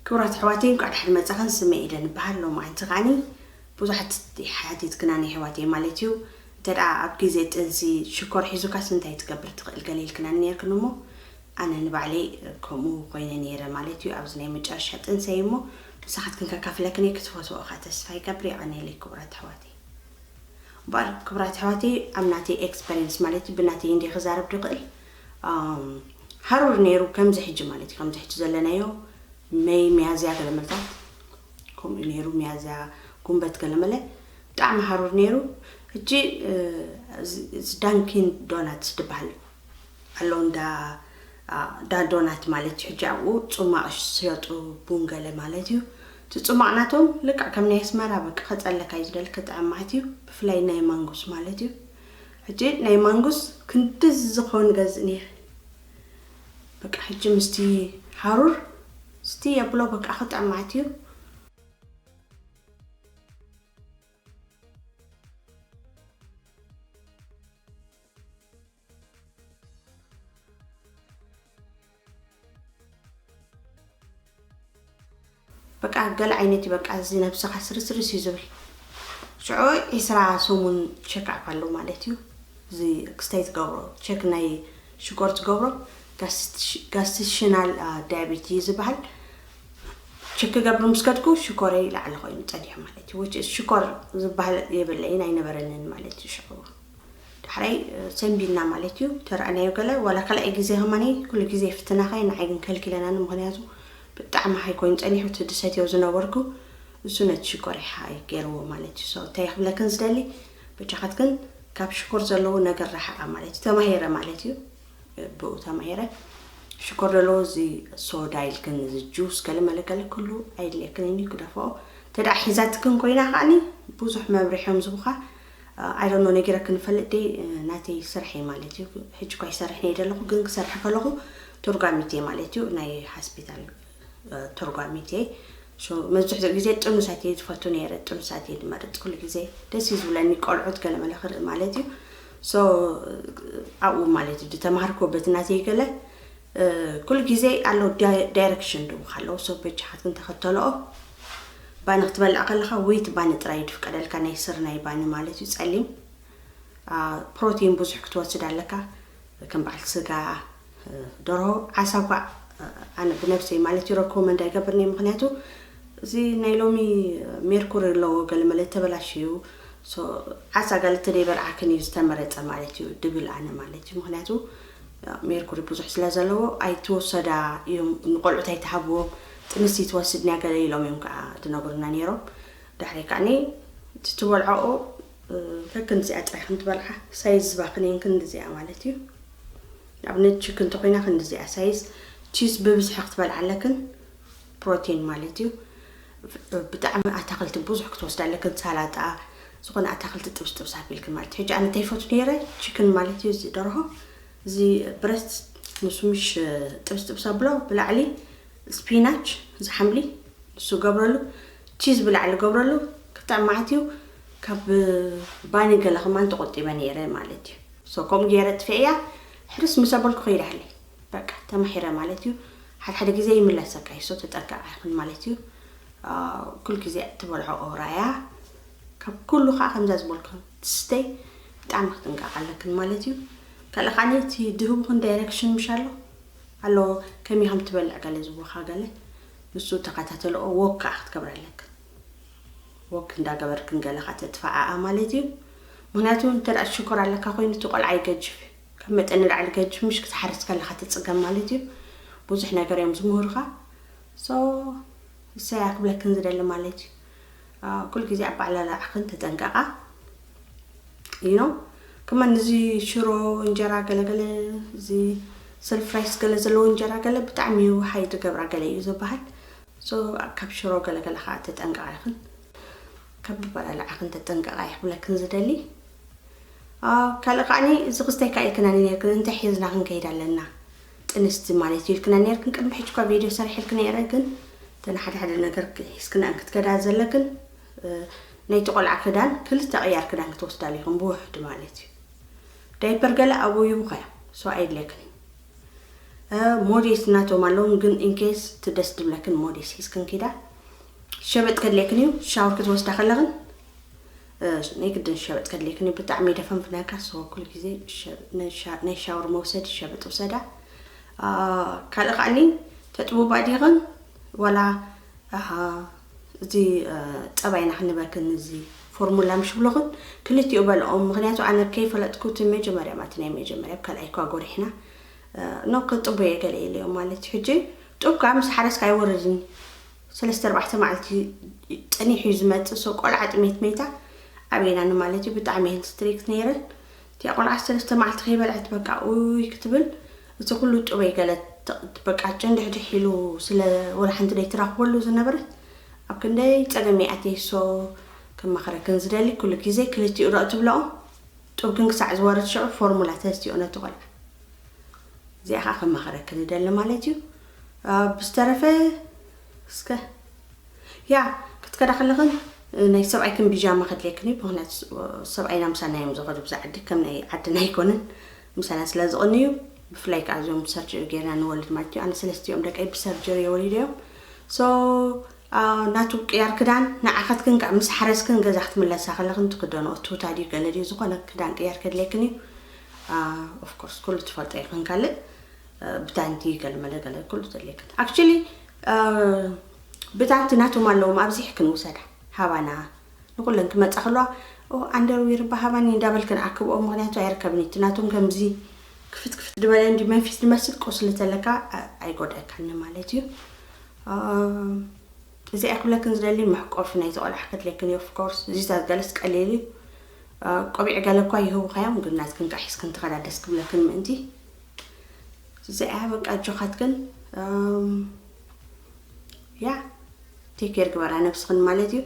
ክቡራት ኣሕዋተይ፣ እንኳዕ ደሓን መጻኽን። ስመይ ኤደን እበሃል። ሎማዓንቲ ከዓኒ ብዙሓት ሓቲትክናኒ ኣሕዋተይ ማለት እዩ። እንተ ደኣ ኣብ ግዜ ጥንሲ ሽኮር ሒዙካስ እንታይ ትገብር ትኽእል ገለ ኢልክናኒ ነይርክን እሞ፣ ኣነ ንባዕለይ ከምኡ ኮይነ ነይረ ማለት እዩ። ኣብዚ ናይ መጨረሻ ጥንሰይ እሞ ንስኻትክን ከካፍለክን እየ። ክትፈትዎ እኻ ተስፋ ይገብር። የቐንየለይ ክቡራት ኣሕዋተይ። እምበኣር ክቡራት ኣሕዋተይ፣ ኣብ ናተይ ኤክስፐሪንስ ማለት እዩ፣ ብናተይ እንድየ ክዛረብ ድኽእል። ኣም፣ ሃሩር ነይሩ ከምዚ ሕጂ ማለት እዩ፣ ከምዚ ሕጂ ዘለናዮ መይ፣ ሚያዝያ ገለመለታት ከምኡ ነይሩ፣ ሚያዝያ፣ ጉንበት ገለመለ ብጣዕሚ ሃሩር ነይሩ። ሕጂ፣ እ፣ እዚ፣ እዚ ዳንኪን ዶናትስ ዝበሃል ኣሎ እንዳ፣ አ፣ እንዳ ዶናት ማለት እዩ። ሕጂ ኣብኡ ጽማቕ ዝሸጡ ቡን ገለ ማለት እዩ። እቲ ጽማቕ ናቶም ልክዕ ከም ናይ ኣስመራ በቃ ከጸለካ እዩ ዝደሊ፣ ክጥዕም ማለት እዩ። ብፍላይ ናይ ማንጉስ ማለት እዩ። ሕጂ ናይ ማንጉስ ክንድዚ ዝኸውን ገዝእ ነይረ። በቃ ሕጂ ምስቲ ሃሩር ስቲ የብሎ በቃ ክጥዕም ማለት እዩ። በቃ ገለ ዓይነት እዩ፣ በቃ እዚ ነብስኻ ስርስርስ እዩ ዝብል። ሽዑ ዒስራ ሰሙን ቸክ ኣፕ ኣሎ ማለት እዩ። እዚ ክስታይ ትገብሮ፣ ቸክ ናይ ሽኮር ትገብሮ፣ ጋስትሽ-፣ ጋስትሽናል፣ አ፣ ዳያቤት እዩ ዝበሃል። ቸክ ክገብር ምስ ከድኩ ሽኮረይ ላዕሊ ኮይኑ ጸኒሑ ማለት እዩ። Which is ሽኮር ዝበሃል የብለይን ኣይነበረንን ማለት እዩ ሽዑ። ዳሕራይ፣ እ፣ ሰንቢድና ማለት እዩ። ተረኣናዮ ገለ፣ ዋላ ካልኣይ ግዜ ከማኒ ኩሉ ግዜ ይፍትናኻ እዩ፣ ንዓይ ግን ከልኪለናኒ። ምኽንያቱ ብጣዕሚ ሃይ ኮይኑ ጸኒሑ፣ እቲ ድሰትዮ ዝነበርኩ እሱ ነቲ ሽኮር ሃይ ገይርዎ ማለት እዩ። So እንታይ ክብለክን ዝደሊ፣ በጃኻትክን ካብ ሽኮር ዘለዎ ነገር ረሓቓ ማለት እዩ። ተማሂረ ማለት እዩ። ብኡ ተማሂረ። ሽኮር ዘለዎ እዚ ሶዳ ኢልክን እዚ ጁስ ገለ መለ ገለ ኩሉ ኣይድልየክን እዩ፣ ክደፍኦ። እንተ ደኣ ሒዛትክን ኮይና ከዓኒ ብዙሕ መብርሒ እዮም ዝቡኻ። I don't know፣ ነጊረክን እፈልጥ ድየ፣ ናተይ ስርሐይ ማለት እዩ። ሕጂ እኳ ይሰርሕ ነይ ዘለኹ፣ ግን ክሰርሕ ከለኹ ተርጓሚት እየ ማለት እዩ፣ ናይ ሃስፒታል፣ እ፣ ተርጓሚት እየ። So መብዝሕትኡ ግዜ ጥኑሳት እየ ዝፈቱ ነይረ፣ ጥኑሳት እየ ዝመርጽ ኩሉ ግዜ። ደስ እዩ ዝብለኒ ቆልዑት ገለ መለ ክርኢ ማለት እዩ። So ኣብኡ ማለት እዩ ዝተማሃርኩዎ በቲ ናተይ ገለ፣ እ፣ ኩሉ ግዜ ኣሎ ዳይ-፣ ዳይሬክሽን ድቡኻ ኣለዎ። So በጃኻትክን ተኸተልኦ። ባኒ ክትበልዕ ከለኻ ዊት ባኒ ጥራይ እዩ ዝፍቀደልካ፣ ናይ ስርናይ ባኒ ማለት እዩ፣ ጸሊም። አ፣ ፕሮቲን ብዙሕ ክትወስድ ኣለካ፣ ከም በዓል ስጋ፣ እ፣ ደርሆ፣ ዓሳ እኳ፣ እ፣ ኣነ ብነብሰይ ማለት እዩ ረኮመንድ ኣይገብርን እየ። ምኽንያቱ እዚ ናይ ሎሚ ሜርኩሪ ኣለዎ፣ ገለ መለ ተበላሽዩ። So ዓሳ ገለ ተደይበልዓክን እዩ ዝተመረጸ ማለት እዩ ድብል ኣነ ማለት እዩ። ምኽንያቱ ሜርኩሪ ብዙሕ ስለ ዘለዎ ኣይትወሰዳ እዮም፣ ንቆልዑት ኣይትሃብዎም፣ ጥንሲ ትወስድ እያ ገለ ኢሎም እዮም ከዓ ዝነግሩና ነይሮም። ድሕሪ ከዓኒ እቲ ትበልዖኦ፣ እ፣ ከክንዚኣ ጥራይ ከም ትበልዓ፣ ሳይዝ ዝባኽን እየን ክንዲዚኣ ማለት እዩ። ንኣብነት ቺክን እንተኾይና ክንዲዚኣ ሳይዝ፣ ቺዝ ብብዝሒ ክትበልዓ ኣለክን፣ ፕሮቲን ማለት እዩ። ብጣዕሚ ኣታኽልቲ ብዙሕ ክትወስዳ ኣለክን፣ ሳላጣ፣ ዝኾነ ኣታኽልቲ ጥብስ ጥብስ ኣቢልክን ማለት እዩ። ሕጂ ኣነ እንታይ ይፈቱ ነይረ፣ ቺክን ማለት እዩ፣ እዚ ደርሆ፣ እዚ ብረስት ንሱ ምሽ ጥብስ ጥብስ ኣብሎ፣ ብላዕሊ ስፒናች፣ እዚ ሓምሊ፣ ንሱ ገብረሉ፣ ቺዝ ብላዕሊ ገብረሉ፣ ክጥዕም ማለት እዩ። ካብ ባኒ ገለ ከማን ተቆጢበ ነይረ ማለት እዩ። So ከምኡ ገይረ ጥፍኤያ፣ ሕርስ ምስ ኣበልኩ ከይዳህለይ። በቃ ተማሒረ ማለት እዩ። ሓደ ሓደ ግዜ ይምለሰካ እዩ። So ተጠንቀቓ ይኹን ማለት እዩ። አ፣ ኩሉ ግዜ ትበልዖ ኦራያ። ካብ ኩሉ ከዓ ከምዛ ዝበልኩ ትስተይ ብጣዕሚ ክትጥንቀቓ ኣለክን ማለት እዩ። ካልእ ከዓ እቲ ድህቡኽን ዳይሬክሽን ምሽ ኣሎ፣ ኣሎ ከመይ ከም ትበልዕ ገለ ዝብሉኻ ገለ፣ ንሱ ተኸታተልኦ፣ ወክ ከዓ ክትገብር ኣለክን። ወክ እንዳገበርክን ገለ ከዓ ተጥፋኣኣ ማለት እዩ። ምኽንያቱ እንተ ደኣ ሽኮር ኣለካ ኮይኑ እቲ ቆልዓ ይገጅፍ እዩ። ካብ መጠን ንላዕሊ ገጅፍ ምሽ ክትሓርስ ከለኻ ትጽገም ማለት እዩ። ብዙሕ ነገር እዮም ዝምህሩኻ። So እሰያ ክብለክን ዝደሊ ማለት እዩ። አ፣ ኩሉ ግዜ ኣበዓላልዓኽን ተጠንቀቓ። You know፣ ከማን እዚ ሽሮ እንጀራ ገለገለ፣ እዚ ሰልፍ ራይስ ገለ ዘለዎ እንጀራ ገለ ብጣዕሚ እዩ ሃይ ዝገብራ ገለ እዩ ዝበሃል። So ካብ ሽሮ ገለገለ ከዓ ተጠንቀቓ ኢኽን፣ ካብ ኣበላልዓኽን ተጠንቀቓ እየ ክብለክን ዝደሊ። አ፣ ካልእ ከዓኒ እዚ ክስታይ ከኣ ኢልክናኒ ነይርክን፣ እንታይ ሒዝና ክንከይድ ኣለና? ጥንስቲ ማለት እዩ ኢልክና ነይርክን። ቅድሚ ሕጂ እኳ ቪድዮ ሰሪሐልክን ነይረ፣ ግን እተን ሓደ ሓደ ነገር ሒዝክና ክትከዳ ዘለክን፣ እ፣ ናይቲ ቆልዓ ክዳን ክልተ ቅያር ክዳን ክትወስዳ ኣለኹም ብውሕዱ ማለት እዩ። ዳይፐር ገለ ኣብኡ ይቡኸ እያ፣ so ኣየድልየክን እዩ። ሞዴስ ናቶም ኣለውን፣ ግን ኢንኬስ ትደስ ድብለክን ሞዴስ ሒዝክን ኪዳ። ሸበጥ ከድሌክን እዩ። ሻወር ክትወስዳ ከለኽን ናይ ግድን ሸበጥ ከድሌክን እዩ። ብጣዕሚ ደፈንፍነካ። ሰው ኩሉ ግዜ ናይ ሻወር መውሰድ ሸበጥ ውሰዳ። ካልእ ከዓኒ ተጥቡባ ዲኽን ዋላ እዚ ጸባይና ክንበክን እዚ ፎርሙላ ምሽ ብሎኽን ክልቲኡ በልኦም። ምክንያቱ ኣነ ከይፈለጥኩ እቲ መጀመርያ ማለት ናይ መጀመርያ ካልኣይ ኳ ጎሪሕና ኖ ክጥቦ የገለ ኢለዮም ማለት እዩ። ሕጂ ጡብ ከዓ ምስ ሓረስካ ኣይወርድን። ሰለስተ ኣርባዕተ መዓልቲ ጠኒሑ እዩ ዝመፅእ። ሰው ቆልዓ ጥሜት መይታ ኣበይናኒ ማለት እዩ። ብጣዕሚ እየን ስትሪክት ነይረን። እቲኣ ቆልዓ ሰለስተ መዓልቲ ከይበልዐት በቃ ኡይ ክትብል እቲ ኩሉ ጡበይ ገለ በቃ ጭንድሕድሕ ኢሉ ስለ ወላ ሓንቲ ደይትረኽበሉ ዝነበረት ኣብ ክንደይ ፀገም ይኣትየ። ሶ ክመኽረክን ዝደሊ ኩሉ ግዜ ክልቲኡ ዶ ትብለኦ ጡብ ግን ክሳዕ ዝወርድ ሽዑ ፎርሙላ ተስትዮ ነቲ ቆልዓ። እዚኣ ከዓ ክመኽረክን ይደሊ ማለት እዩ። ብዝተረፈ እስከ ያ ክትከዳ ከለኽን ናይ ሰብኣይክን ቢጃማ ከድልየክን እዩ። ምክንያቱ ሰብኣይና ምሳና እዮም ዝኸዱ ብዛ ዓዲ ከም ናይ ዓድና ኣይኮነን። ምሳና ስለ ዝቕንዩ ብፍላይ ከዓ እዚኦም ሰርጀሪ ጌርና ንወልድ ማለት እዩ። ኣነ ሰለስቲኦም ደቀይ ብሰርጀሪ የወሊደዮም። ሶ ናቱ ቅያር ክዳን ንዓኸትክን ከዓ ምስ ሓረስክን ገዛ ክትምለሳ ከለኽን ትክደንኦ ቱታ ድዩ ገለ ድዩ ዝኾነ ክዳን ቅያር ከድልየክን እዩ። ኦፍኮርስ ኩሉ ትፈልጦ ይኽን ካልእ ብታንቲ ገለ መለ ገለ ኩሉ ተድልየክን ኣክቹሊ ብታንቲ ናቶም ኣለዎም ኣብዚሕክን ውሰዳ ሃባና ንኩለን ክመፃ ከለዋ ኣንደርዊር ብሃባኒ እንዳበልክን ኣክብኦ ምክንያቱ ኣይርከብን እቲ ናቶም ከምዚ ክፍት ክፍት ዝበለ እንዲ መንፊት ዝመስል ቁስሊ ተለካ ኣይጎድኣካኒ ማለት እዩ። እዚኣ ክብለክን ዝደሊ መሕቆፍ ናይ ዝቆልዓ ከድለክን ኦፍኮርስ እዚታት ገለስ ቀሊል እዩ። ቆቢዕ ገለ እኳ ይህቡካ እዮም ግን ናትክን ቃሒስክን ትኸዳ ደስ ክብለክን ምእንቲ እዚኣ በቃ እጆኻትክን ያ ቴክ ኬር ግበራ ነብስኽን ማለት እዩ።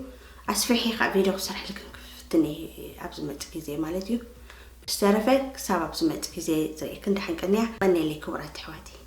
ኣስፍሒ ከዓ ቪድዮ ክሰርሐልክን ክፍትን እየ ኣብ ዝመፅእ ግዜ ማለት እዩ። ብዝተረፈ ክሳብ ኣብ ዝመፅእ ግዜ ዝርእየክን ደሓን ቀንያ። ቀንየለይ ክቡራት ኣሕዋተይ።